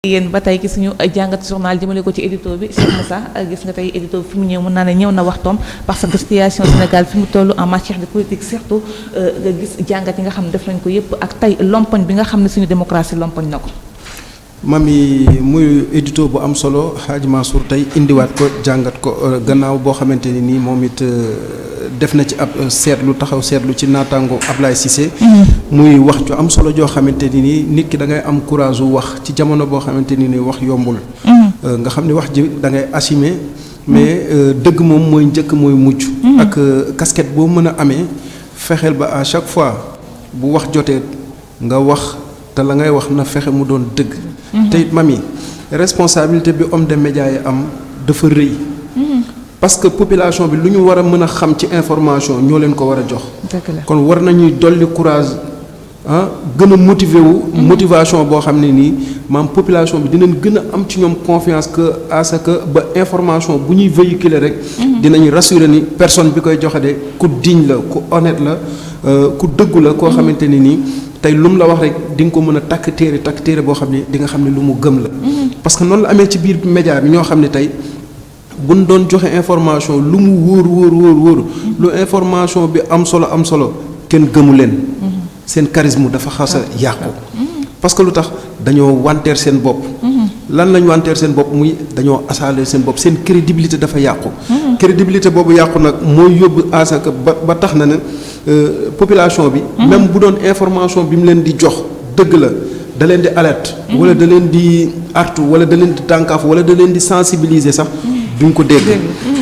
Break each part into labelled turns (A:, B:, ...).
A: yéen ba tey ci suñu jàngat journal jëmale ko ci édito bi Cheikh Moussa gis nga tey édito bi fi mu ñëw mën naa ne ñëw na waxtoom parce que situation Sénégal fi mu toll en matière de politique surtout nga gis jàngat yi nga xam ne def nañ ko yépp ak tey lompoñ bi nga xam ne suñu démocratie lompoñ na ko.
B: mami muy édito bu am solo Hadj Mansour tey indiwaat ko jàngat ko gannaaw boo xamante ni nii moom it def na ci ab seetlu taxaw seetlu ci naataango Ablaye Cissé. muy wax ju am solo joo xamante ni nii nit ki da ngay am courage wu wax ci jamono boo xamante ni nii wax yombul. nga xam ne wax ji da ngay assumer mais dëgg moom mooy njëkk mooy mujj. ak casquette boo mën a amee fexeel ba à chaque fois bu wax jotee nga wax te la ngay wax na fexe mu doon dëgg. te it mami responsabilité bi homme de média yi am dafa rëy. parce que population bi lu ñu war a mën a xam ci information ñoo leen ko war a jox. kon war nañuy dolli courage gën a motiver wu. motivation boo xam ne nii maam population bi dinañ gën a am ci ñoom confiance que à ce que ba information bu ñuy véhiculer rek. dinañ rassurer ni personne bi koy joxe de ku digne la ku honnête la ku dëggu la koo xamante ni nii tey lu mu la wax rek di nga ko mën a takk téere boo xam ne di nga xam ne lu mu gëm la. parce que noonu la amee ci biir média bi ñoo xam ne tey. buñ doon joxe information lu mu wóor lu information bi am solo kenn gëmu leen. seen charisme dafa xas a yàqu. parce que lu tax dañoo wanteer seen bopp. lan lañ wanteer seen bopp muy dañoo asaalee seen bopp seen crédibilité dafa yàqu. crédibilité boobu yàqu nag mooy yóbbu asaka ba tax na ne population bi. même bu doon information bi mu leen di jox dëgg la da leen di alerte. wala da leen di artu wala da leen di tànkaaf wala da leen di sensibiliser sax. duñ ko dégg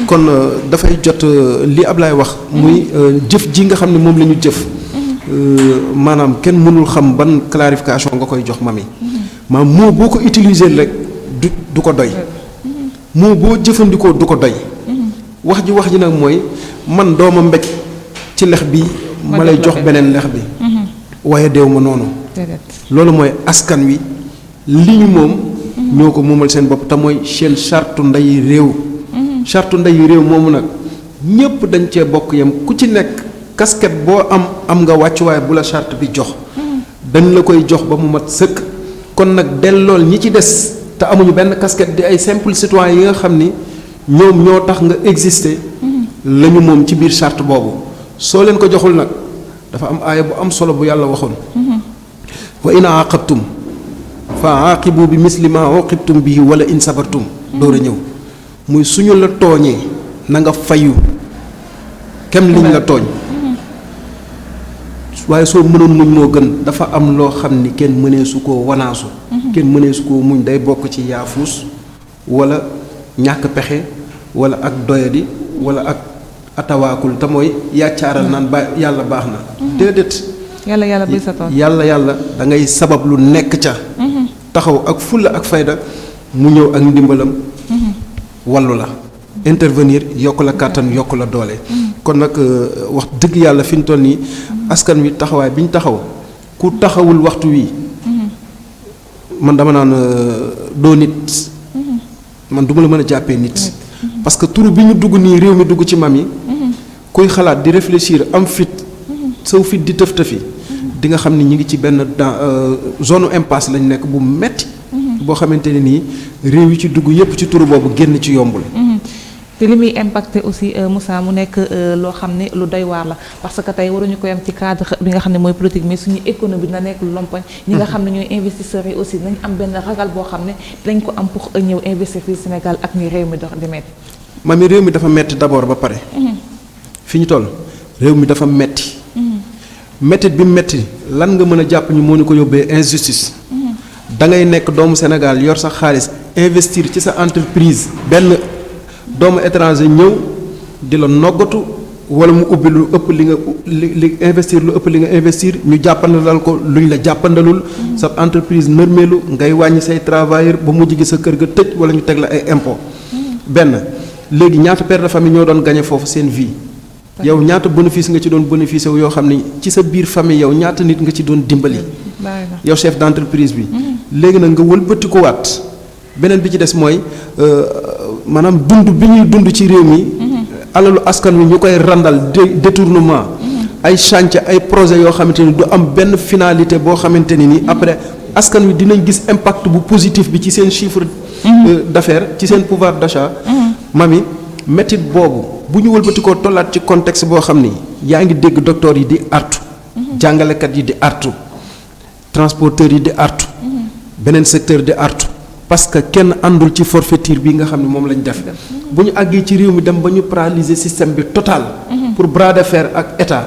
B: kon dafay jot li Ablaye wax muy jëf ji nga xam ne moom la ñu jëf maanaam kenn mënul xam ban clarification nga koy jox mami maanaam moo boo ko utiliser rek du ko doy moo boo jëfandikoo du ko doy wax ji nag mooy man dooma mbéj ci lex bi ma lay jox beneen lex bi waaye deew ma noonu loolu mooy askan wi li ñu moom ñoo ko moomal seen bopp te mooy seen charte nday réew charte nday réew moomu nag ñépp dañ cee bokk yam ku ci nekk casquette boo am nga wàccuwaay bu la charte bi jox dañ la koy jox ba mu mat sëkk kon nag dellool ñi ci des te amuñu benn casquette di ay simple citoyen yi nga xam ni ñoom ñoo tax nga exister lañu moom ci biir charte boobu soo leen ko joxul nag dafa am aaya bu am solo bu yàlla waxoon wa in aqabtum fa aqibu bi misli ma uqibtum bihi wala in sabartum door a ñëw muy suñu la tooñee na nga fayu kem liñ la tooñ waaye soo mënoon muñ moo gën dafa am loo xam ni kenn mënee su koo wanaasu kenn mënee su koo muñ day bokk ci yaafuus wala ñàkk pexe wala ak doyadi wala ak atawaakul te mooy yàccaaral naan ba yàlla baax na déedéet
A: yàlla bi sa tool
B: yàlla da ngay sabab lu nekk ca taxaw ak fulla ak fayda mu ñëw ak ndimbalam wallu la intervenir yokk la kàttan yokk la doole kon nag wax dëgg yàlla fi ñu toll nii askan wi taxawaay bi ñu taxaw ku taxawul waxtu wi man dama naan doo nit man du ma la mën a jàppee nit parce que turu bi ñu dugg nii réew mi dugg ci mam yi kuy xalaat di réfléchir am fit saw fit di tëf-tëfi di nga xam ni ñu ngi ci benn zone impasse lañ nekk bu metti boo xamante ne nii réew yi ci dugg yépp ci turu boobu génn ci yombul
A: te li muy impacté aussi Moussa mu nekk loo xam ne lu doy waar la parce que tey waruñu ko yam ci cadre bi nga xam ne mooy politique mais suñu économie dina nekk lu lompoñ ñi nga xam ne ñooy investisseurs yi aussi nañ am benn ragal boo xam ne dañ ko am pour ñëw investir fii Sénégal ak ni réew mi dox di metti
B: mami réew mi dafa metti d'abord ba pare fi ñu toll réew mi dafa metti mettit bi metti lan nga mën a jàpp ñu moo ñu ko yóbbee injustice da ngay nekk doomu Sénégal yor sa xaalis investir ci sa entreprise benn doomu étranger ñëw di la noggatu wala mu ubbi lu ëpp li investir lu ëpp li nga investir ñu jàppandalal ko luñ la jàppandalul sa entreprise nërmeelu ngay wàññi say travailleur ba mujj gi sa kër ga tëj wala ñu teg la ay impôt benn léegi ñaata père de famille ñoo doon gagné foofu seen vie yow ñaata bénéfice nga ci doon bénéfice wu yoo xam ne ci sa biir famille yow ñaata nit nga ci doon dimbali yow chef d'entreprise bi léegi nag nga wëlbati ko waat beneen bi ci des mooy maanaam dund bi ñuy dund ci réew mi alalu askan wi ñu koy randal détournement ay chantier ay projet yoo xamante ni du am benn finalité boo xamante ni après askan wi dinañ gis impact bu positif bi ci seen chiffre d'affaires ci seen pouvoir d'achat. mami métit boobu bu ñu wëlbatikoo tollaat ci contexte boo xam ni yaa ngi dégg docteur yi di artu jàngalekat yi di artu transporteurs yi di artu beneen secteur di artu parce que kenn àndul ci forfaiture bi nga xam ne moom lañ def bu ñu àggee ci réew mi dem ba ñu paralyser système bi total pour bras de fer ak état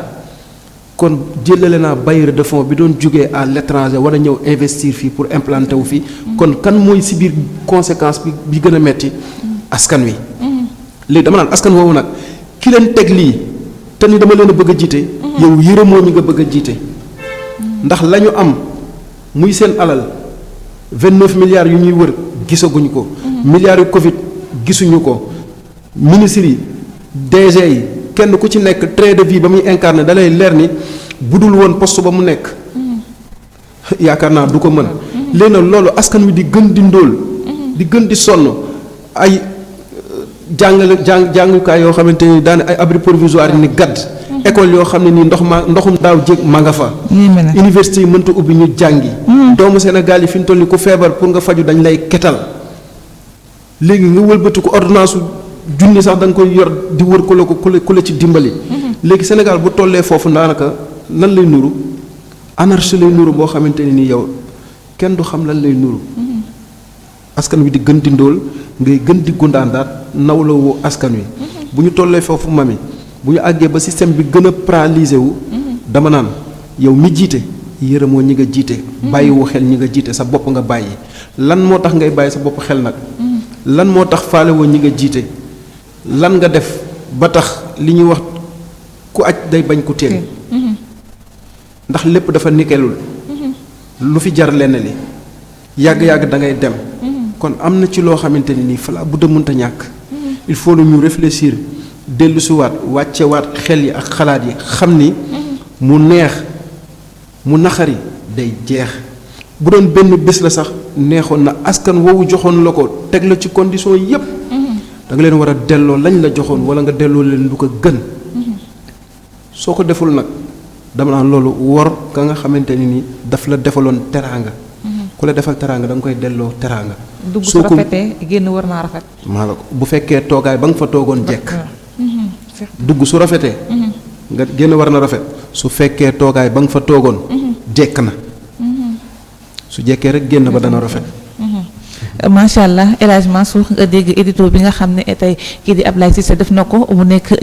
B: kon jëlale naa bailleur de fonds bi doon jógee à l'étranger war a ñëw investir fii pour implanter wu fii kon kan mooy si biir conséquence bi gën a metti askan wi léegi dama naan askan woowu nag ki leen teg lii te ni dama leen a bëgg a jiite yow yërëmoo ñi nga bëgg a jiite ndax la ñu am muy seen alal 29 milliards yu ñuy wër gisaguñu ko milliards yu Covid gisuñu ko ministres yi DG yi kenn ku ci nekk train de vie ba muy incarné da lay leer ni budul woon poste ba mu nekk yaakaar naa du ko mën léegi nag loolu askan wi di gën di ndóol di gën di sonn ay jàngukaay yoo xamante ni daane ay abri provisoire ni gadd école yoo xam ne nii ndoxum daaw jéeg ma nga fa université yi mënta ubbi ñu jàngi doomu Sénégal yi fi ñu toll ni ku feebar pour nga faju dañ lay ketal léegi nga wëlbati ko ordonnance junni sax da nga koy yor di wër ku la ci dimbali léegi Sénégal bu tollee foofu daanaka lan lay nuru anarchie lay nuru boo xamante ne nii yow kenn du xam lan lay nuru askan wi di gën di ndóol ngay gën di gundaandaat nawla woo askan wi bu ñu tollee foofu mami bu ñu àggee ba système bi gën a paralysé wu dama naan yow mi jiite yërëmoo ñi nga jiite bàyyiwu xel ñi nga jiite sa bopp nga bàyyi lan moo tax ngay bàyyi sa bopp xel nag lan moo tax faale woo ñi nga jiite lan nga def ba tax li ñuy wax ku aj day bañ ku teen ndax lépp dafa nikelul lu fi jar lenn li yàgg-yàgg da ngay dem kon am na ci loo xamante ne nii fala bu mënta ñàkk il faut lu ñu réfléchir dellusiwaat wàccewaat xel yi ak xalaat yi xam ni mu neex mu naxari day jeex bu doon benn bés la sax neexoon na askan woowu joxoon la ko teg la ci condition yépp da nga leen war a delloo lañ la joxoon wala nga delloo leen lu ko gën soo ko deful nag dama naan loolu wor ka nga xamante ni ni daf la defaloon teraanga ku la defal teraanga da nga koy delloo teraanga
A: dugg su rafetee génn war naa rafet
B: maa la ko bu fekkee toogaay ba nga fa toogoon jekk dugg su rafetee nga génn war na rafet su fekkee toogaay ba nga fa toogoon jekk na su jekkee rek génn ba dana rafet
A: macha allah El Hadj Mansour nga dégg édito bi nga xam ne tey kii di Ablaye Cissé def na ko mu nekk